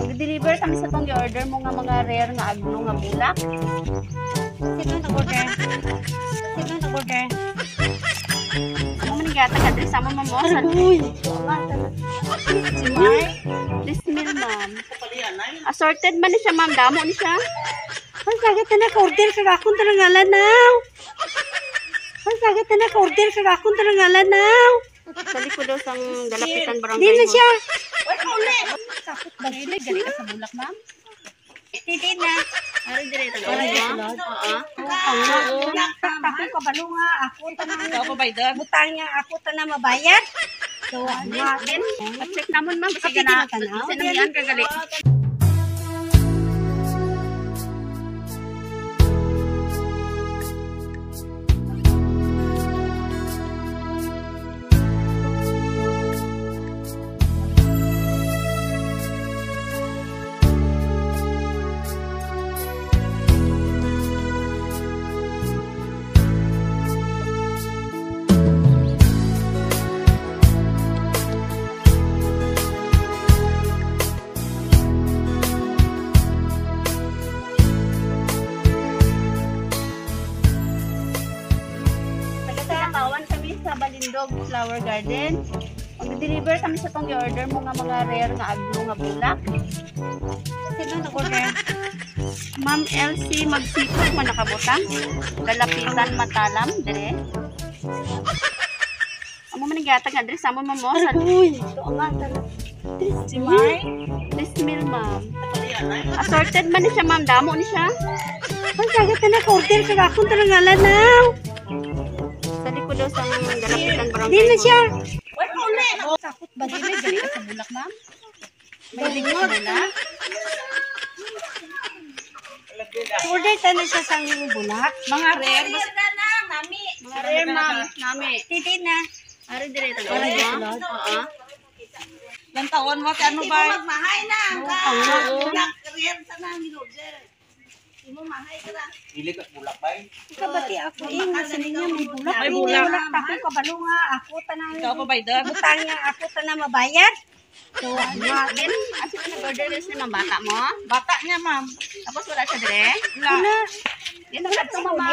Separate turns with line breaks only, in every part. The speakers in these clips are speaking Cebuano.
Mag-deliver kami sa tong order mo nga mga rare nga agno nga bulak.
Sino nag-order? Sino nag-order?
Amo man gatag address amo ma'am mo sa
Uy!
Si Mar. This meal, ma'am. Assorted man ni siya, ma'am, damo ni siya.
Ang sagat na nag-order sa akong tarangalan now. Ang sagat na nag-order sa akong tarangalan now.
Sa likod daw sang Dalapitan barangay.
Di na siya.
Takot ba dili gali ka sa bulak, ma'am?
Titi na.
Ari dire ta. Oo.
Oo. Ako kabalo nga. Ako tanan. Butang nga ako tanan mabayad. So, nga.
Then, check namon, ma'am, kasi na sinamian ka gali. Taga kami sa Balindog Flower Garden. Mag-deliver kami sa tong order mo nga mga rare nga agno nga bulak.
Sino nag-order?
Ma'am Elsie magsikot man nakabutang. Dalapitan Matalam dire. Amo man gatag address amo ma'am mo sa
Uy!
Si Mar. This meal, ma'am. Assorted man ni siya, ma'am, damo ni siya.
Ang sagat na nag-order sa akong tarangalan now.
Sa likod daw sang Dalapitan barangay.
Di na siya.
Takot ba dili gali ka sa bulak, ma'am? May ka sa bulak?
Order ta na siya sa bulak.
Mga rare, basta mga rare, ma'am, nami.
Titi na.
Ari dire ta. Oo.
Lantawan mo ano ba?
Magmahay na.
Oo.
Career sa nang ginorder. Imo mahay ka na.
Dili ka bulak bay.
Kabati ako eh, nasa niya may bulak.
May bulak.
Ako kabalo nga, ako tanan.
Ikaw pa ba doon?
Butang nga ako tanan mabayad. So, nga.
Then, asa ka nag-order ni ma'am bata mo?
Bata niya, ma'am.
Tapos wala siya dire?
Wala.
Yan ang kadto, mama.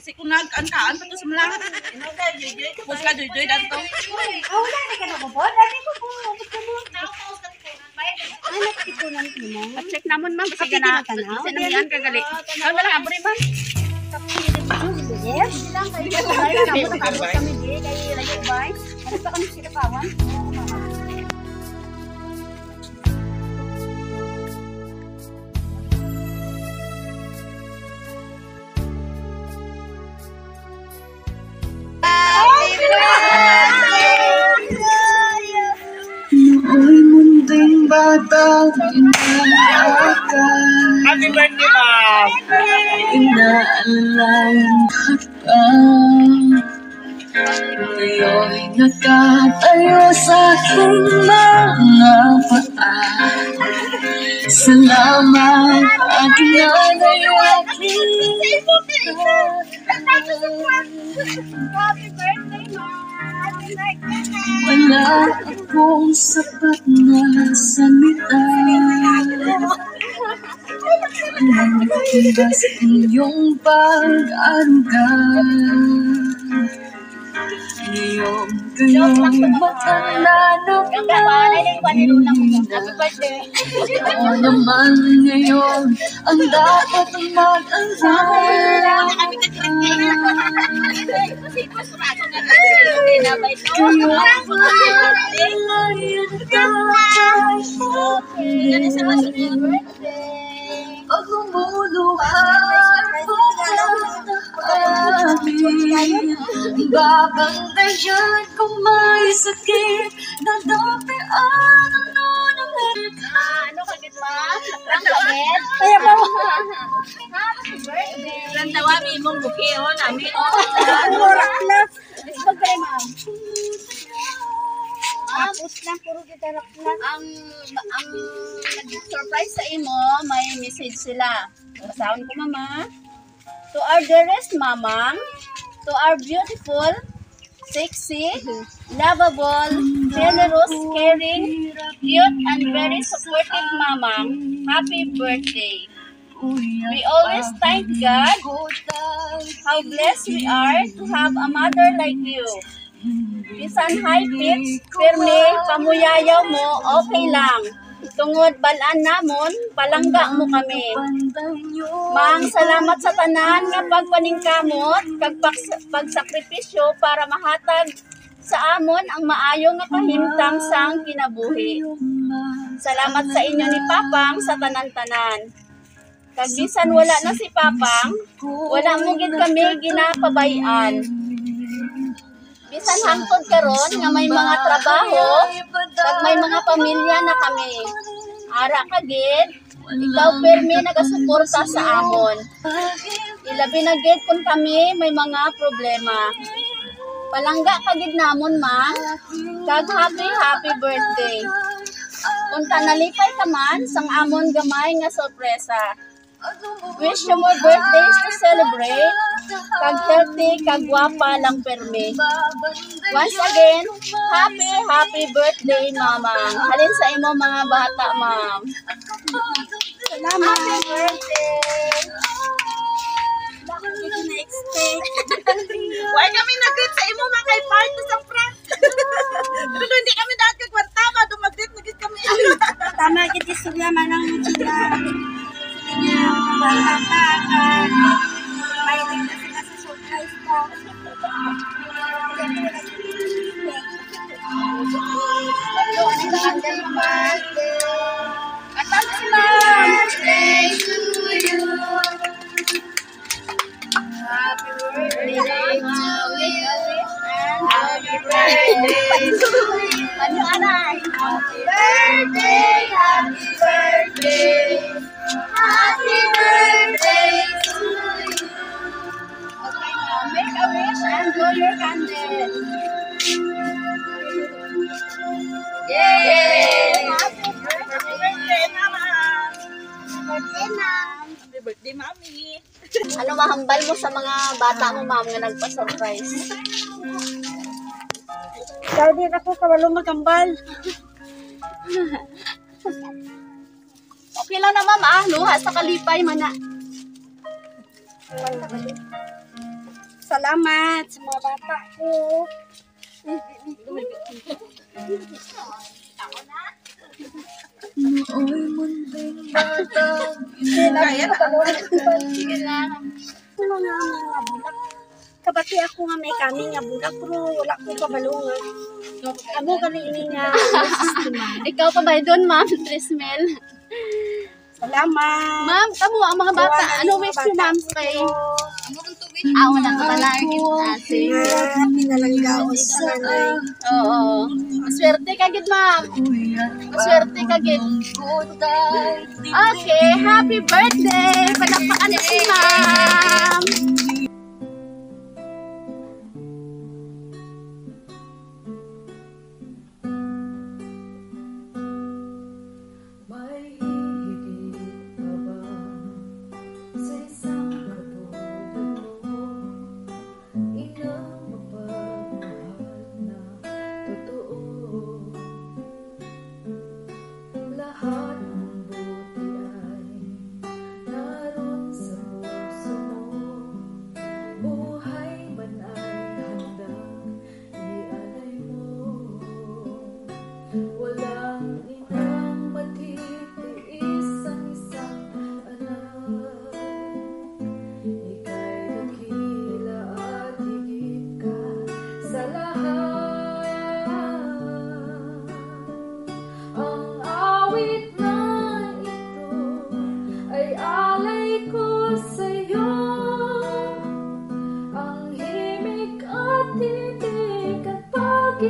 Kasi kung nag-kaan pa to sa mga. Tapos ka, Joy Joy, danto.
Ah, wala na ka na ko po. Dati ko po. Abot ka mo. Ay, nagtikunan ko mo.
Pa-check namon, ma'am, kasi
Kapit
na
na tanaw.
sinamian ka gali. Ay, wala ka rin, ma'am.
Yes.
Lang kayo. Ay, namo nakabot kami di kay layo bay. Ano pa kami sila pawan?
Nooy munting batang inaakal.
Happy birthday, ma'am!
Inaalalayan ka pa. Ngayon'y nakatayo sa aking mga paa. Salamat aking nanay, aking
Happy birthday, ma'am.
Wala akong sapat na salita. Walang katumbas inyong pag-aruga. Ngayong kayo'y matanda na.
Happy birthday.
Ako naman ngayon ang dapat mag-alala. Kayo ang tatay sa akin. Pag lumuluhan amin, babantayan kung may sakit. Dadapian ang nunang.
Ano ka gid, ma'am? Ang kabet.
Kaya ba?
Happy birthday.
Lantawa, may imong buki, oh, nami, oh.
Bulak lang.
Bisbag kayo, ma'am.
Tapos lang, puro gitarap lang.
Ang nag-surprise sa imo, may message sila. Basahon ko, mama. To our dearest mamang, to our beautiful, sexy, Lovable, generous, caring, cute, and very supportive mamang, happy birthday. We always thank God how blessed we are to have a mother like you. Bisan high pitch, pirmi, pamuyayaw mo, okay lang. Tungod balaan namon, palangga mo kami. Maang salamat sa tanan nga pagpaningkamot kag pagsakripisyo para mahatag sa amon ang maayo nga kahimtang sang kinabuhi. Salamat sa inyo ni Papang sa tanan-tanan. Kag bisan wala na si Papang, wala mo gid kami ginapabayan. Bisan hangtod karon nga may mga trabaho, kag may mga pamilya na kami. Ara ka gid, ikaw pirmi nagasuporta sa amon. Ilabi na gid kung kami may mga problema. Palangga ka gid namon, ma. Kag happy happy birthday. Kung nalipay ka man sang amon gamay nga sorpresa. Wish you more birthdays to celebrate. Kag healthy, kag gwapa lang permi. Once again, happy, happy birthday, Mama. Halin sa imo mga bata, ma'am.
Salamat.
Happy birthday!
Hindi ko na-expect.
Why kami nag-greet sa imo mga kay part sa prank. Pero hindi kami dapat kagwarta ba dumag-greet na gid kami.
Tama gid istorya man ang sila. Sila niya bata ka ka. May na sila sa surprise ka. Hindi ko na-expect.
Atang si ma'am!
Birthday to you.
Happy birthday to you.
Happy birthday to you.
Ano, anay?
Happy birthday, happy birthday. Happy birthday to you.
Okay, ma'am. Make a wish and blow your candle. Yay! Happy
Happy birthday, Mama.
birthday, ma'am.
Happy birthday, Mami.
Ano mahambal mo sa mga bata mo, ma'am, nga nagpa-surprise?
Dahil di ako kabalo magambal.
Okay lang na, ma'am, ah. Luha sa kalipay, mana.
Salamat sa mga bata ko.
Nooy munting batang
Kaya na.
Sige lang.
Mga bulak. Kabati ako nga may kami nga bulak pero wala ko kabalo nga. Amo kami ini nga
Ikaw pa ba doon, ma'am, Trismel?
Salamat.
Ma'am, kamo ang mga bata. Ano wish niyo, ma'am, kay... Ah, wala ka pala. Ate.
Nga pinalanggaon sa nanay.
Oo. Maswerte ka gid, ma'am. Maswerte ka gid. Okay, happy birthday! Palakpakan na si ma'am!
May hihigit pa ba sa isang katulad mo? Inang mapagmahal na totoo. Lahat ng buti ay naroon sa puso mo. Buhay man ay handang ialay mo. Walang inang matitiis ang isang anak. Ika'y dakila at higit ka sa lahat. Ang awit na ito ay alay ko sa'yo. Ang himig at titik at pag